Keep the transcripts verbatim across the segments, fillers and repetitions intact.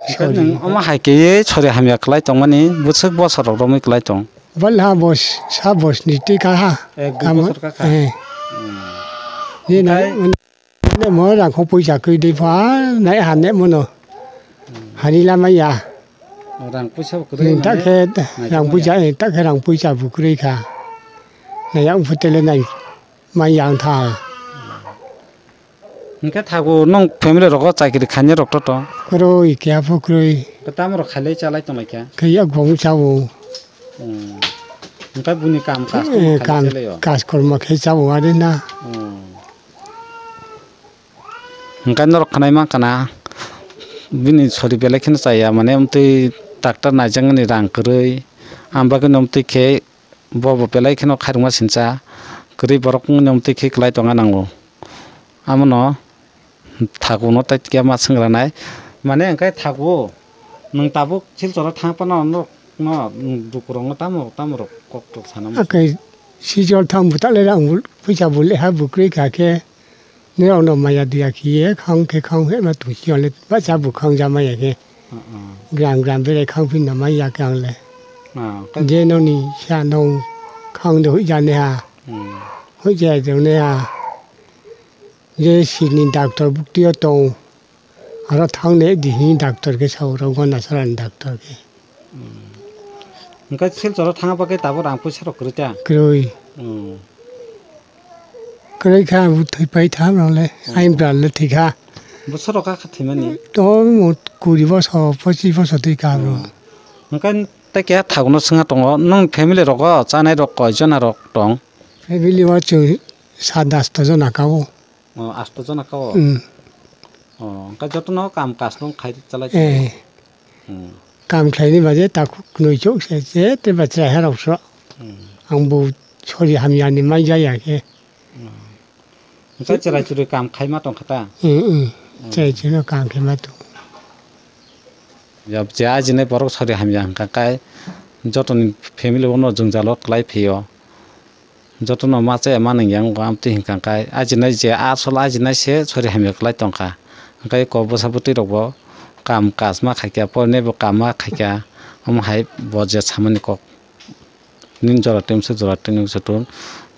Hwnkhe sorry. Nwng omo hai khe sori hamya kwlai tongmani bwswk bosor rok romwi kwlai tong? Bwla bos, sa bos ni twi ka ha. Ek dui Kama-, bosor ka kha. Eh. Hmm. Ni na, Hwnkhe ne mo rang kho puisa kwi dei pha, nai ha ne mo no. Hmm. Hani lama ya. Rang puisa bo kwrwi Hmm, ta mane khe nai rang tongma puisa, ya. Eh, ta khe rang puisa bo kwrwi kha. Nai ya ung phu tele nai ma yang tha. Hwnkhe thago nwng family rogo chakiri khainai rok to to? Kwrwi, keha pho kwrwi. Tamo rok khailai chalai tonglaikha? Khe yak bong chao. Hmm. Hwnkhe buni kam kas Eh, tong kam, khailai o? Kas kormo khe chao ari na. Hmm. Hwnkhe norok khnai mankha na, bini sori belai kheno chaya, mane amtwi doctor naijaknani rang kwrwi, am bagwino amtwi khe Bo bo belai kheno khairokma sincha kwrwi borok wngwi twi khe kwlai tongna nango. Amono thakuno tai khe ma swngranai. Mane hwnkhe thaku nwng tabuk Silchoro thang phano norokno, nwng dukurokno tamo tamo rok kok tok sana muchung. Akai Silchor thang bwtale rang bul, puisa bul leha bwkrwi kha khe. Norokno maya diya khiye khang khe khang hema tongsi yole bacha bukhang jamaya khe. Gram gram berai khang phinna maya khe angle. Je noni sa nong khang de hui jane ha. Hui jai jone ha. Je sini doctor bukti o tong. Aro thang ne di hi doctor khe sa uro gona sara ni doctor khe. Hwnkhe Silchoro thangna bagwi tabuk rang puisa rok kwrwi ta? Kwrwi. Hmm. Kwrwi kha, abo thwi pai tha, rok le, hmm, ain bwrwi le thwi kha. Bwswk rok kha thwimani? To, mo kuri bosor, pochis bosor thwi kha, bro. Hmm. Hwnkhe tei keha thakuno swngna tongo, nwng family rogo chanai rok koi jona rok tong? Family o chwng sat asto jona ka o. O, asto jona ka o? Hmm. O, hwnkhe jotono kam kaslong khai chalai tong? Eh. Hmm. Kam khlaini baje takhuk nui chuk se, se te ba chwrai ha rok so. Hmm. Ang bo sori hamya ni mai jaya khe. Hmm. Hwnkhe chwrai chwrwi kam khai ma tong kha ta? Hmm, hmm. Hmm. Chwrai chwrwi no kam khai ma tong. Ya, je ajinai borok sori hamya hwnkha kai jotoni family o no jwngjalo kwlai phio. Jotono ma chaya ma nang yang wngkha, amtwi hwnkha khe ajinai je asol ajinai se sori hamya kwlai tongkha. Hwnkhe kok bwsa bwtwi rokbo kam kaj ma khaikha, porinaibo kam ma khaikha, omo hai bo je samani kok. Nini jora twi mswk jora twi nwng se tong.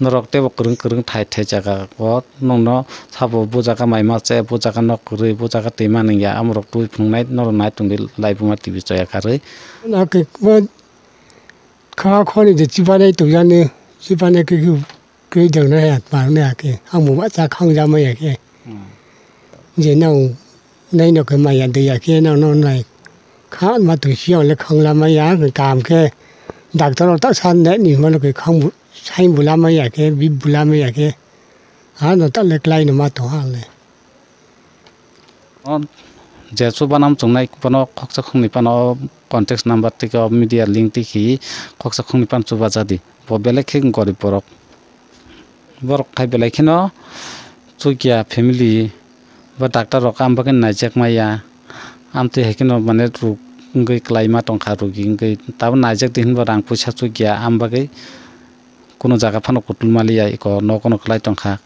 Norok teibo kwrwng kwrwng thai thai jaga o nwngno sabo bujaga mai ma chaya, bujaga nok kwrwi, bujaga twi ma nang ya, amorok twi phunuknai norok nai tongdi laibuma T V choya karwi. Kha khoni de chibane tujani, chibane ke ke dengna ya, parna ya ke, ang bo bacha khang jama ya ke. Hmm. Je nang nai no ke maya de ya ke, nang no nai kha ma tu si le khang lama ya, kam ke doctor ta san ne ni ma no ke khang bu, sai bu lama ya ke, bib bu lama ya ke. Ha no ta le klai no ma to ha le. O je chubanam chungnai bono khoksa khongni phano contact number tei o media link twi khi khoksa khongni phano chuba jadi. Bo belai khe gorib borok. Borok khai belai kheno chukya family ba doctor rok am bagwi naijak maya. Amtwi hai kheno mane ruk wngwi kwlai ma tongkha, rugi wngwi tabuk naijak di hinba rang puisa chukya am bagwi. Kunu jaga phano kutul maliya iko nokono kwlai tongkha.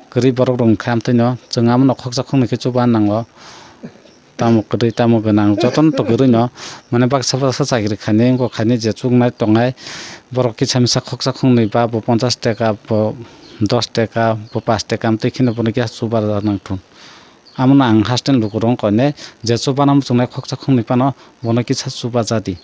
Kwrwi borok rok wngkha amtwino chwng amono khoksa khoknwi khe chuba nango. Tamo kwrwi tamo gwnang jotono to kwrwino mane baksa baksa chakri khainai wngkha khainai je chuknai tongnai borok kisa misa khoksa khoknwi ba bo ponchas taka bo dos taka bo pash taka amtwi kheno bono kisa chuba nangthung. Amono ang haste ni lukurok wngkha khainai je chuba nang chungnai khoksa khoknwi phano bono kisa chuba jadi.